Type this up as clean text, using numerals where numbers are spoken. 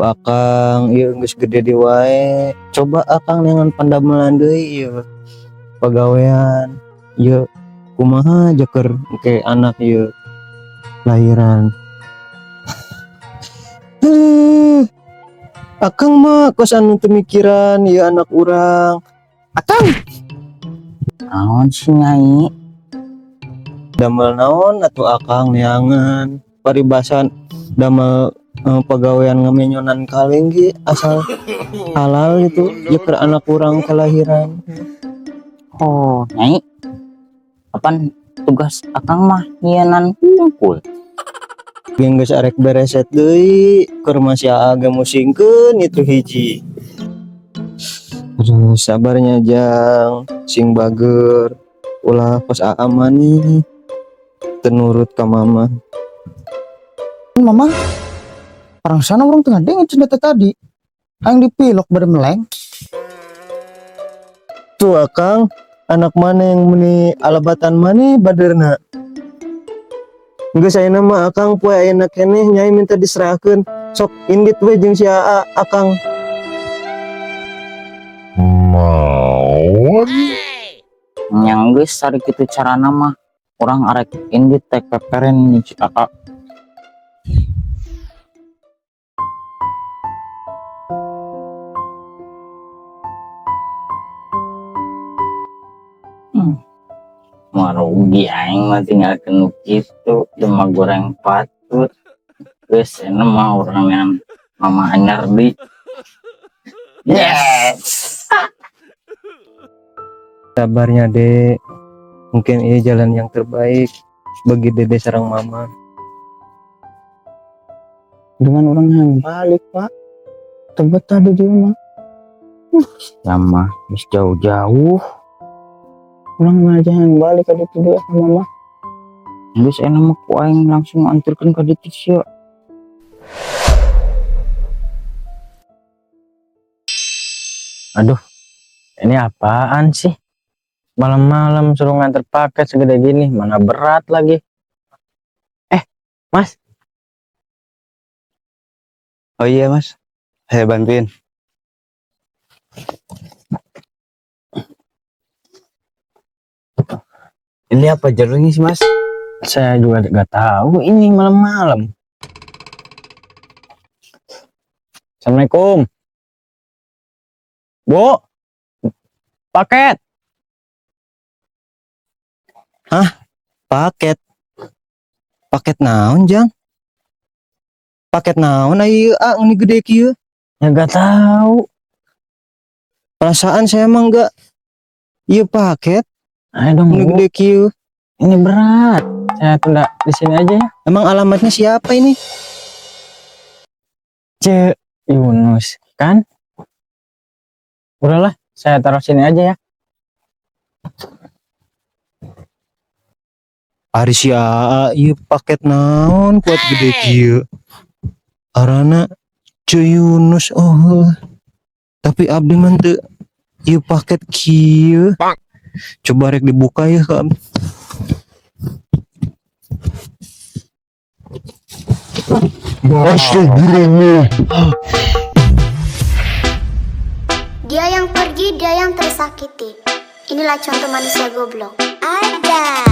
Ku akang ieu geus gede deui wae. Coba akang neangan pandamelan deui ieu. Pagawean ieu kumaha jeker engke anak ieu lahiran. Akang mah kos anu teu mikiran ieu anak urang. Akang Naon sih, Nyai? Damel naon atuh akang neangan paribasan damel pagawean ngamenyonan kaleng ge asal halal gitu ya keur anak urang kelahiran. Oh, Nyai. Kapan tugas akang mah nyienan hungkul. Yang geus arek bereset deui keur masih aga musingkeun itu hiji. Aduh, sabarnya jang, sing bager, ulah kos aa nih teu nurut ka mama. Mama, orang sana orang tengah dengen cenah tadi. Aing dipilok bade meleng. Tuh akang, anak mana yang meni alabatan mana baderna. Geus ayeuna mah akang poe ayeuna keneh nyai minta diserahkeun. Sok indit we jeung si aa akang. Naon? Yang geus ari kitu carana mah urang arek indit teh peperen jeung si Aa. Mau rugi aing mah tinggalkeun nu kitu cuma goreng patut. Geus ayeuna mah urang yang mama anyar di. Yes. Sabarnya dek, mungkin ini jalan yang terbaik bagi dede sareng mama. Dengan orang yang balik, Pak. Tebet tadi di rumah. Ya mah geus jauh-jauh. Orang mah aja yang balik ke ditu dia sama mama. Geus ayeuna mah ku aing langsung anterkeun ka ditu sia. Aduh, ini apaan sih? Malam-malam suruh nganter paket segede gini, mana berat lagi. Mas. Oh iya mas, saya bantuin. Ini apa jernih sih mas? Saya juga gak tahu ini malam-malam. Assalamualaikum. Bu, paket. Paket. Paket naon, Jang? Paket naon ayeuna ah ini gede kieu? Ya gak tahu. Perasaan saya emang enggak ieu paket Ayo dong, ini Bu. Gede kieu. Ini berat. Saya tunda di sini aja ya. Emang alamatnya siapa ini? Ce Yunus, kan? Udahlah, saya taruh sini aja ya. Ari si Aa ieu paket naon kuat gede kieu. Arana Ce Yunus, oh heuh. Tapi abdi mah teu ieu paket kieu. Coba rek dibuka ya ka abdi. Astagfirullah. Dia yang pergi, dia yang tersakiti. Inilah contoh manusia goblok. Ada.